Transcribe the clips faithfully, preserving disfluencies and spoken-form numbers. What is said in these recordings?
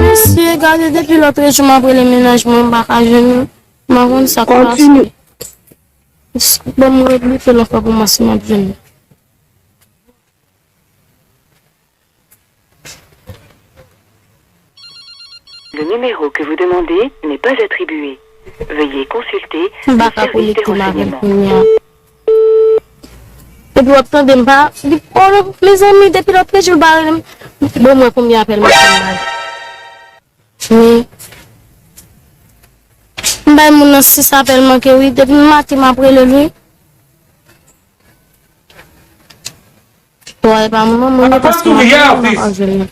Mesye, gade depi lòt jou m ap rele mennaj mwen, m pa ka jwenn li. M pa konn sa k pase. Kontinye. Ban m reblike l ankò pou m wè si m ap jwenn li. Le numéro que vous demandez n'est pas attribué. Veuillez consulter le service de renseignement. Epi w ap tande m pa. Li, oh, mezanmi, depi lòt jou l pa rele m. Bon, mwen konbyen apèl m ap fè m bay. Men, m bay moun nan sis apèl manke, wi. Depi maten m ap rele l, wi. Bon, e pa mwen, mwen, paske m ap jwenn li.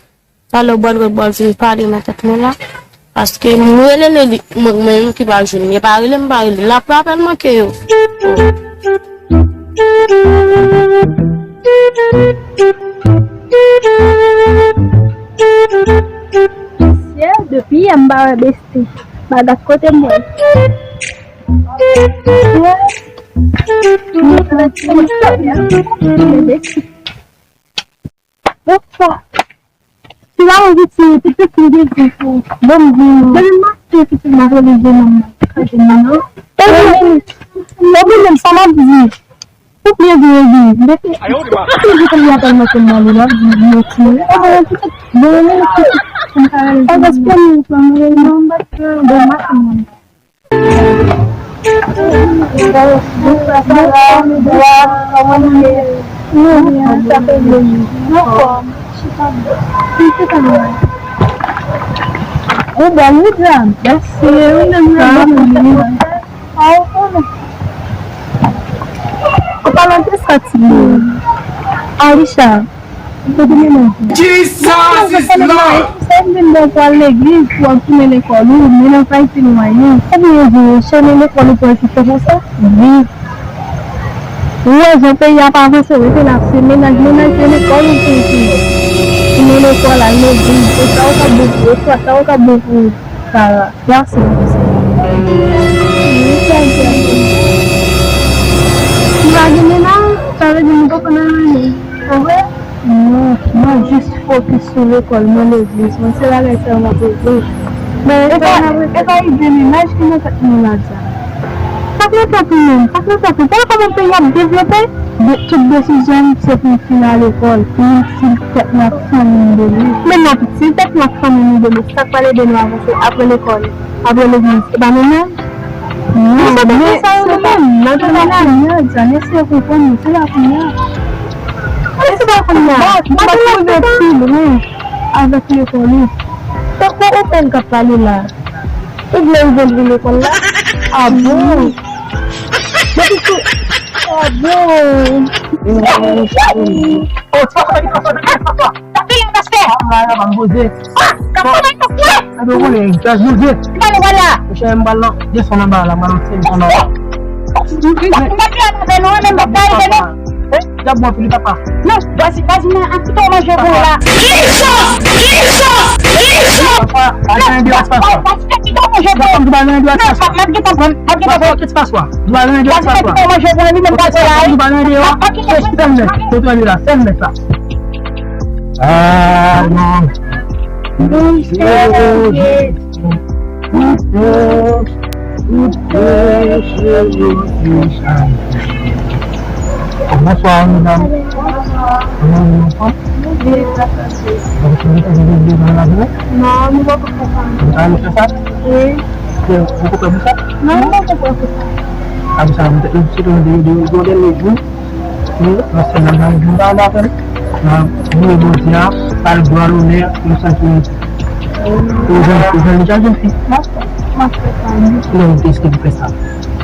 Talè w pral wè bòl vin pale nan tèt mwen la. Paske m rele li, li, mwen, mwen menm ki pa jwenn li. E pa rele m, pa rele. L ap rapèl manke yo. Mesye, depi yè m pa wè Besti. Bagay kote m wè. Besti. Bonsoir. Ti la anvi ti, ti piti gen di pou. Bon, m di nou. Depi maten piti m ap rele jeune homme nan. Sa jeune homme nan. E wi, e wi, men sa m ap di. Tout lè di yo di. Depi, depi tout lè apèl mwen ke m nan li la, di yo ti. E bon, piti, bon, men piti. M pa rele. E paske m pa m rele non, m pa t rele bon maten mwen. Ou pa nan te santi byen. Alisha, Jesus is Lord! Sa vin bò pou al legliz, pou ap tounen lekòl ou, men nan kay se nou ayen. Sa vin di, chemen lekòl ou pral ki fè konsa? Wi. Ou wè jan peyi a pa avanse, ou rete la, se mennaj, mennaj, se lekòl ou pou tounen. Tounen lekòl, al legliz, se sa ou ka bon pou ou, sa ou ka bon pou ou. Sa, merci. M pa gen mennaj, sa vle di m poko nan anyen. Ou vre? Non, mwen jis fokis sou lekòl mwen, legliz mwen, se bagay sa yo m ap regle. Men e pa, e pa ide mennaj ki nan tèt mwen la dja. Fòk nou tankou menm, fòk nou tankou. Gade kòman peyi ap devlope. De, tout desizyon m se pou m fin al lekòl, pou m itil tèt mwen ak fanmi m demen. Men non pitit, si tèt nou ak fanmi nou demen, sa k pral ede nou avanse apre lekòl, apre legliz? Se pa nou menm? Non, men sa yo menm, nan tout la kounye a, Jan, eseye konprann nou, se pa kounye a. Men se pa kounye a. Nou pa t rive pi lwen avèk lekòl ou. Tankou ou menm k ap pale la. Ou vle rive louvri lekòl la? A bon? Depi tou. A bon? Sa fè la, pastè? M la, la, pa m poze. Ah, sa fè la, pastè? Sa fè konnen, gaz poze. Ki bagay la? Monchè, m pral nan, desann anba la, m pral nan sèvis anba la. M pa t la avè nou, men m pa t la avè nou. Djab mwen fini papa. Non, vwazin, vwazin nan ap kite w manje pou ou la. Li sòf! Li sòf! Li sòf! Papa, al nan yon de espaswa. Vwazin nan kite w manje pou ou. Papa, m al nan yon de espaswa. M ap gentan pran, m ap gentan pran. Papa, kit espaswa. Vwazin nan kite w manje pou ou, li menm pa t la. Papa, al nan yon de espaswa. Fèm nèt. Kote w ale la? Fèm nèt la. Ah, non. Monchè, Bonswa medam. Kòman nou ye? Donk, nou te vin de nan la vre? Non, nou poko fè sa. Nou pa vle fè sa? Wi. Ou poko prè pou sa? Non, nou poko prè pou sa. A pou sa, nou te, nou te, nou te, nou te, nou te, nou te, Wi, nan sèl nan jan nou pa ann avè l. Nan vini Bondye a, pa l glwa, lonè, nou santi nou. Ou jwenn, ou jwenn li jan jwenn fi. M ap fè, m ap fè sa, wi. Kilè ou te eseye fè sa?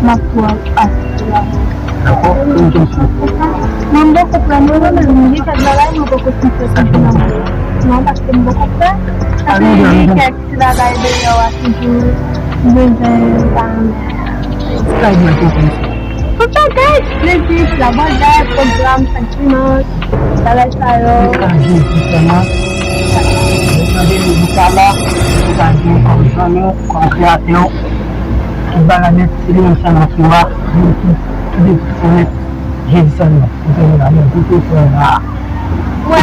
M ap tou ap asiste la. Dakò, ou jwenn fi. Mwen m poko prè, mwen menm, li fè bagay, mwen poko fin fè sa nan mwen. Non, paske m poko prè. Paske li kèk Ti bagay deyò a toujou bezwen pa renmen. Sa w di a konprann sa? Tout bagay, legliz, labòdè, pwogram, chak dimanch, bagay sa yo. Ou ka jwe jistèman, ou tande mizik sa la, ou ka jwe kòm zanmi w, kòm kreyatè w. Tout bagay nèt, se li menm sèlman ki wa, li ki, ki deside nèt. Jezi sèlman, ou te la, men, pou te fè la. Ou wè,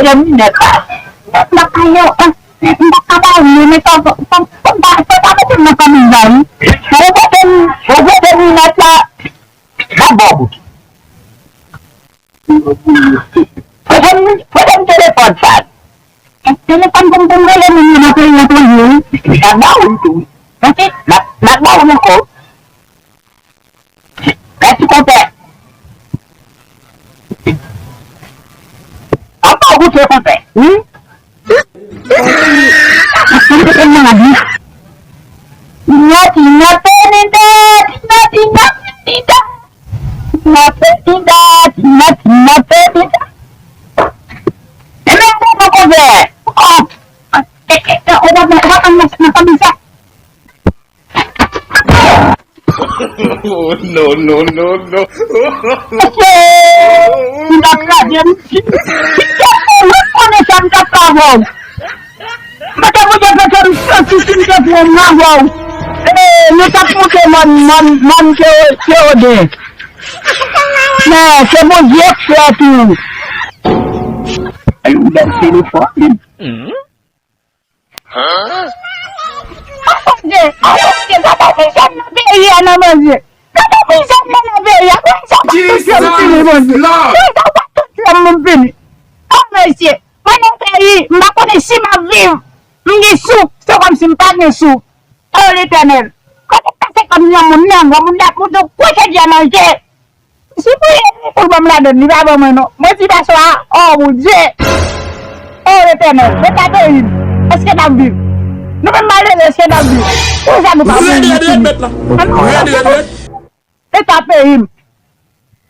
e de minèt la. Mwen pa ka yo, eh, m pa ka ba ou, men fò, fò, fò, fò, fò pa mete m nan fanmi sa, wi. Ou pote m, ou pote m minèt la, m ap ba w goud. Pote m, pote m telefòn sa. Telefòn pou m, pou m rele moun yo nan peyi etranje, wi. M ap ba ou l tou, wi. Ok, m ap, m ap ba ou l ankò. Mèsi, konpè. Apa ou goute, konpè? Hmm? Mwen di, Tinatinda, Tinatinda, Tinatinda. Tinatinda, Tinatinda, Tinatinda. E men, konpè, konpè. Oh. E, e, e, ou pa, ou pa nan, nan fanmi sa. Oh, no, no, no, no. Mesye, m t ap kraze m. Ou konnen sa m t ap fè avè w. Mwen te voye pete m santi si m te pran m nan avè w. E, nou t ap monte mòn, mòn, mòn Teo-, Teodè. Men, se Bondye k fè tou. Ay, ou bèl telefòn. Bondye, Bondye, sa pa ti jèn nan peyi a non, Bondye. Sa pa ti jèn nan, nan peyi a. Kòman sa pa ti jèn fini, Bondye? Kòman sa pa ti jèn moun fini? Mesye, mwen nan peyi, m pa konnen si m ap viv. M gen sou, se kòmsi m pa gen sou. O Letènèl, kote m pase kòb nan moun nan, granmoun nan ap monte yon pwofèt a manje. Si pou li pou l ban m ladann, li pa ban mwen non. Mwen di paswa, o Bondye. O Letènèl, Leta peyi m, èske n ap viv? Nou menm malere, èske n ap viv? Poukisa nou pa mouri? Ann nou Leta peyi m.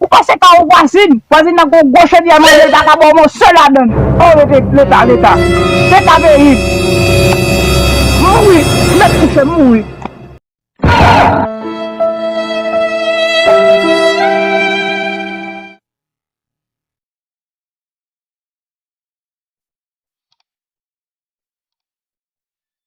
Ou panse pa ou vwazin, vwazin nan gon gwo chodyè manje, li pa ka ba w mòso ladann. O Leta, Leta, Leta. Leta peyi m. Mouri, m mèt kouche, mouri.